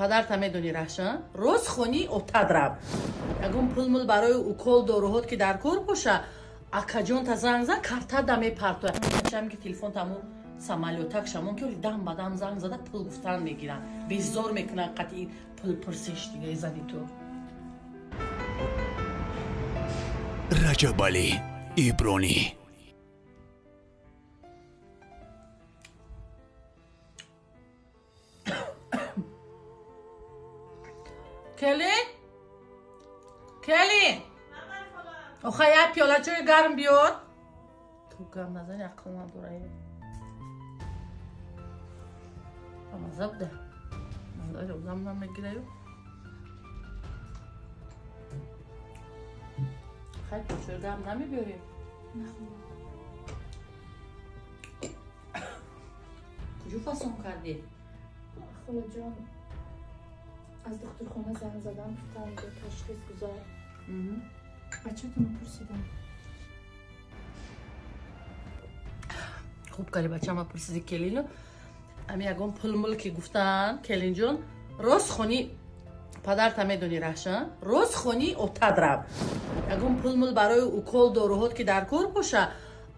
Падарта медони, раҳша рост хони отад рав. Ягон пулмул барои укол, доруҳот ки дар кор боша, акаҷонта занг зан, картада мепартоя. Ки телефон таму самолётак шамон ки дам ба дам занг зада пул гуфтан мегиранд, безор мекунанд. Қатъи пул пурсиш дига зани ту. Раҷабалӣ Ибронӣ. Келин, келин, оха, як пиёла чои гарм биёр. Ту гам назани, ақл надора. Маза буда, одам намегираю. Хай, чои гарм намебиёрем? Куҷо фасон кардӣ? Холаҷон, аз духтурхона занг задам, гуфтанд, ташхис гузар. Бачатонро пурсидам. Хуб кардӣ, бачама пурсиди. Келину, ами ягон пулмул ки гуфтанд, келинҷон, рост хони падарта медони, раҳша рост хони отад рав. Ягон пулмул барои укол, доруҳот ки дар кор боша,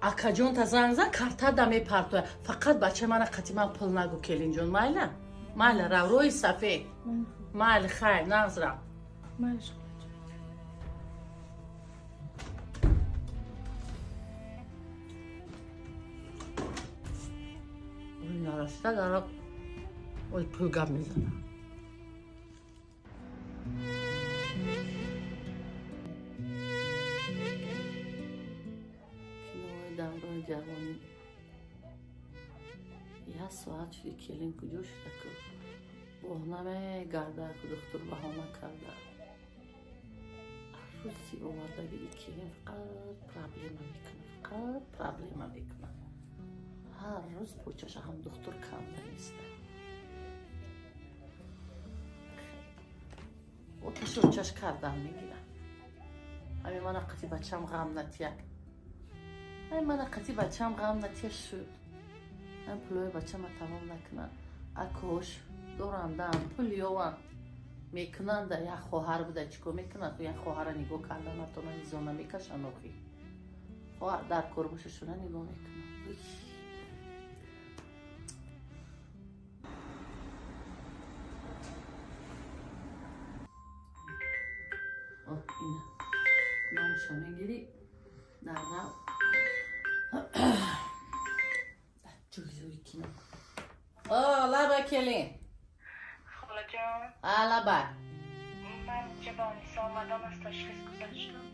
акаҷонта занг зан, картада мепартоя. Фақат бача мана қатъи ман пул нагу, келинҷон. Майла, майла, рав, роҳи сафед. Майли, хайр, нағз рав. Майлаш, холаҷон. Нарасида дара ой пул гап мезана. Кинои даврои ҷавонӣ. Як соат шуди, келин куҷо шуда ку? Боҳна мегарда ку, духтур баҳона карда. Рӯзи овардаги келин фақат проблема мекунад, фақат проблема мекунад. Ҳар рӯз почаша ҳам духтур канда неста. Оташо чаш кардан мегирам. Ҳами мана қати бачам ғам натия, ҳами мана қати бачам ғам натия шуд. Ҳам пулои бачама тамом накунанд. Акош дорандам, пул ёванд, мекунанда. Як хоҳар буда, чӣ кор мекунанд? Як хоҳара нигоҳ карда натонанд, изона мекашанд. Охи, хоҳар дар кор боша, шуна нигоҳ мекунанд. Ина номша мегирӣ, дар рав ҷӯзӯи кино. Лаба, келин. Холаҷон. А, лаба. Ман инҷа ба Аниса омадам, аз ташхис гузаштам.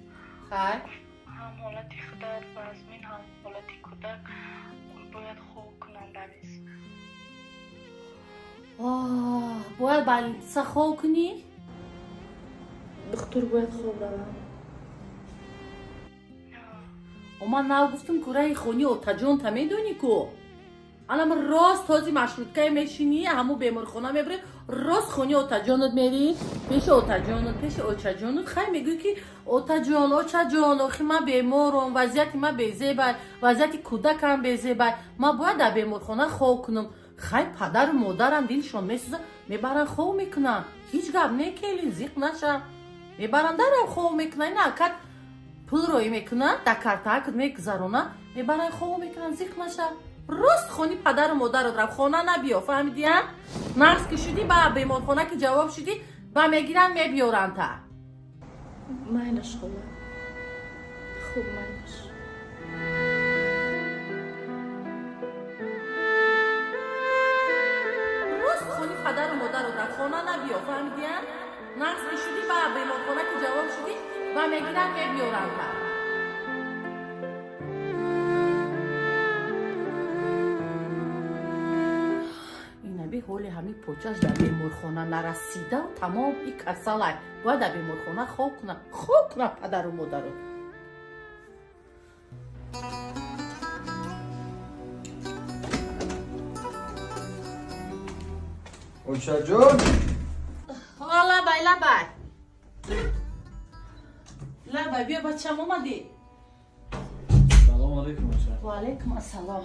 Хай. Ҳам ҳолати худат вазмин, ҳам ҳолати кӯдак, бояд хоб кунам балис. Бояд больница хоб кунӣ? Духтур, бояд хоб равам. Ман нав гуфтам ку, раҳи хони отаҷонта медонӣ ку. Анам рост ҳози маршруткае мешинӣ, ҳамун беморхона мебарӣ, рост хони отаҷонот мерӣ, пеши отаҷонот, пеши очаҷонот. Хай, мегӯӣ ки отаҷон, очаҷон, охи ман беморам, вазъияти ман безебай, вазъияти кӯдакам безебай, ман бояд дар беморхона хоб кунам. Хай, падару модарам дилшон месӯзад, мебаранд, хоб мекунанд. Ҳеҷ гап не, келин, зиқ наша. Мебаранд, дарам хоб мекунанд. Ина акат пул роӣ мекунанд, дар картаакт мегузаронанд, мебаранд, хоб мекунанд. Зиқ наша, рост хони падару модарот рав, хона набиё, фаҳмидия? Нағз ки шудӣ, ба беморхона ки ҷавоб шудӣ, ба мегиранд, мебиёранд та. Майлаш, хола, хуб, майлаш. Рост хони падару модарот рав, хона набиё, фаҳмидия? Нағз ки шудӣ, ба беморхона ки ҷавоб шудӣ, ба мегиранд, мебиёранд та. Инаби ҳоли ҳамин почаш дар беморхона нарасида, тамом и касалай, бояд дар беморхона хоб кунад, хоб кунад падару модаро. Очаҷон. Лабай, лабай, лабай, биё, бачам, омадӣ. Салом алейкум, оча. Ваалайкум ассалом,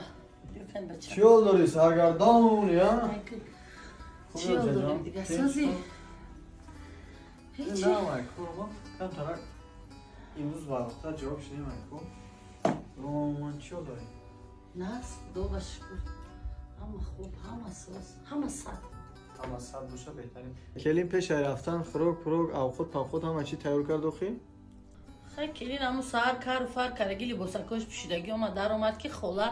биё, кан, бачам. Чӣ ҳол дорӣ, саргардон, я? Чӣ ҳол дорем дига, созӣ? Ҳечи. Камтарак имрӯз барвақттар ҷавоб шудем, айку. Ман чӣ ҳол дорем? Нас, худо шукр, ҳама хуб, ҳама соз, ҳама сад. Ҳама сад боша, беҳтарин. Келин пешай рафтан хӯрок пурок, авқот павқот, ҳама чӣ тайёр кард охи? Хай, келин ҳаму саҳар кару фар кардаги, либосакош пӯшидагӣ омад, даромад, ки хола,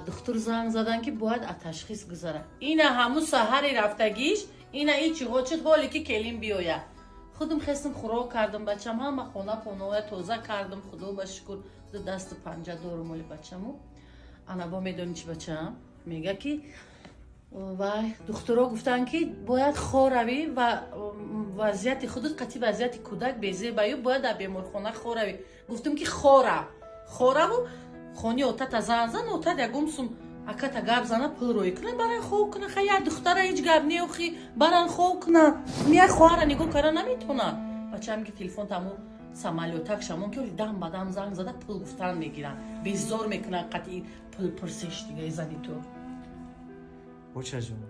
духтур занг задан, ки бояд ташхис гузара. Ина ҳаму саҳари рафтагиш, ина ичи ғочид, ҳоле ки келин биёя. Худам хестам, хӯрок кардам, бачам, ҳама хона поноя тоза кардам, худо ба шукр, ду дасту панҷа дорум оли бачаму. Ана бо медони чи, бачам, мега ки вай духтуро гуфтанд, ки бояд хоравӣ ва вазъияти худут қатъи вазъияти кӯдак безебаю, бояд дар беморхона хоравӣ. Гуфтам, ки хора хораву хони отата зан зан, отат ягон сум аката гап зана, пул рӯй кунад, баран хоб куна. Ха, як духтара, ҳеҷ гап неохи, баран хоб куна, мия хоҳара нигоҳ кара наметонад. Бачаам ки телефон таму самолётак шамон, ки дам ба дам занг зада пул гуфтан мегиранд, безор мекунанд, қатъи пул пурсиш дига зани ту. Очаҷон,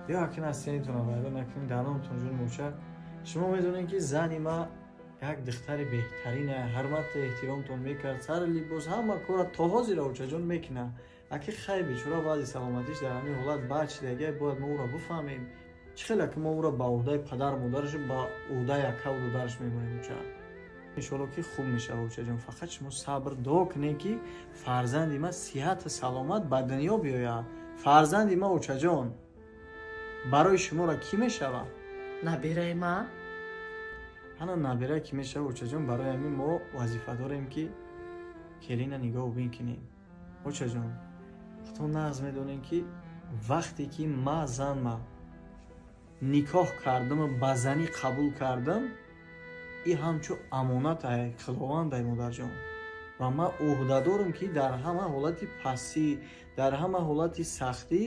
биё, акин аз сенитона вайрон накунем, даромтон ҷон. Моча, шумо медонед, ки зани ма як духтари беҳтарина, ҳурмату эҳтиромтон мекард, сари либос, ҳама кора то ҳозира, очаҷон, мекунад. Аки хай, бечора, баъди саломатиш дар ҳамин ҳолат баъд шидагия, бояд мо ӯро бифаҳмем. Чӣ хеле ки мо ӯро ба ӯҳдаи падару модараш, ба ӯҳдаи акаву додараш мемонем, оча. Иншоалло, ки хуб мешавад, очаҷон, фақат шумо сабр, дуо кунед, ки фарзанди ма сиҳату саломат ба дунё биёяд. Фарзанди ма, очаҷон, барои шуморо кӣ мешавад? Набираи ман. Ҳана, набира кӣ мешавад, очаҷон? Барои ҳамин мо вазифа дорем, ки келина нигоҳубин кунем. Очаҷон, худтон нағз медонем, ки вақте ки ма занма никоҳ кардаму ба занӣ қабул кардам, и ҳамчун амонат, худовандай, модарҷон, ва ман ӯҳдадорам, ки дар ҳама ҳолати пастӣ, дар ҳама ҳолати сахтӣ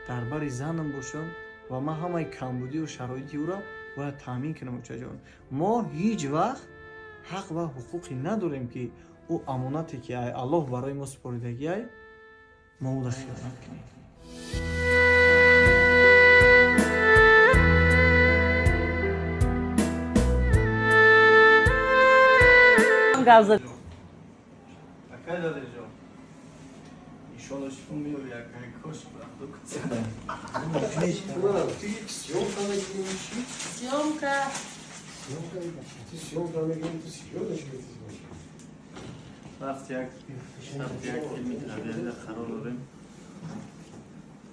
дар бари занам бошам ва ман ҳамаи камбудию шароити ӯро бояд таъмин кунам. Очаҷон, мо ҳеҷ вақт ҳақ ва ҳуқуқе надорем, ки ӯ амонате, ки ай Аллоҳ барои мо супоридагиай, мо ӯро хиёнат кунем. Гап зад. Акай Далерҷон, иншолло, шифо меёби, акай, кош Съёмка мекунем, чӣ? Съёмка. Ты съёмка мекунем, ту серьёзно чӣ? Рафт як филми табиатида қарор дорем.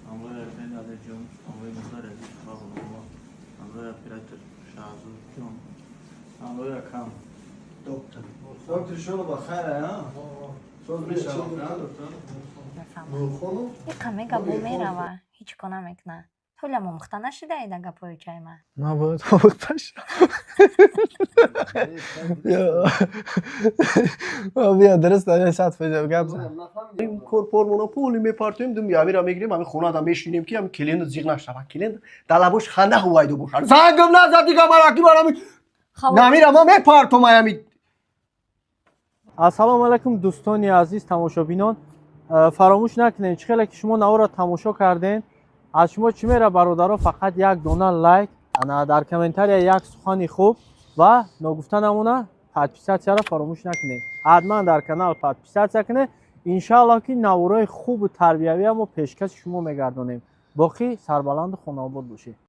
Ҳамроҳи акай Далерҷон, ҳамроҳи модар азиз ва бобома, ҳамроҳи оператор Шаҳзодҷон, ҳамроҳи акам Доктор. Доктор, иншолло, ба хайр, а соз мешавад, доктор. Нурхонов? Иқа мега бо мерава, ҳеҷ ко намекуна. Ҳолям омӯхта нашидаида гапҳои чайма. Ман бояд омӯхта шавам. Бия, дуруст, 100% гап зан. Кор пули мепартоем, дум ямира мегирем, ҳамин хонада мешинем, ки ҳамин келину зиғ нашавад. Келин далабош ханда ҳувайдо бошад. Зангам назад дига, мараки барами. Намира ма мепартом аями. Ассалому алайкум, дӯстони азиз, тамошобинон. Фаромӯш накунед, чӣ хеле ки шумо наворро тамошо кардем, аз шумо чӣ мера, бародаро? Фақат як дона лайк, ана дар комментария як сухани хуб ва ногуфта намона, подписаться ро фаромӯш накунед. Ҳатман дар канал подписаться кунед. Иншааллоҳ, ки наворои хубу тарбиявия мо пешкаши шумо мегардонем. Боқӣ сарбаланду хонаобод бошед.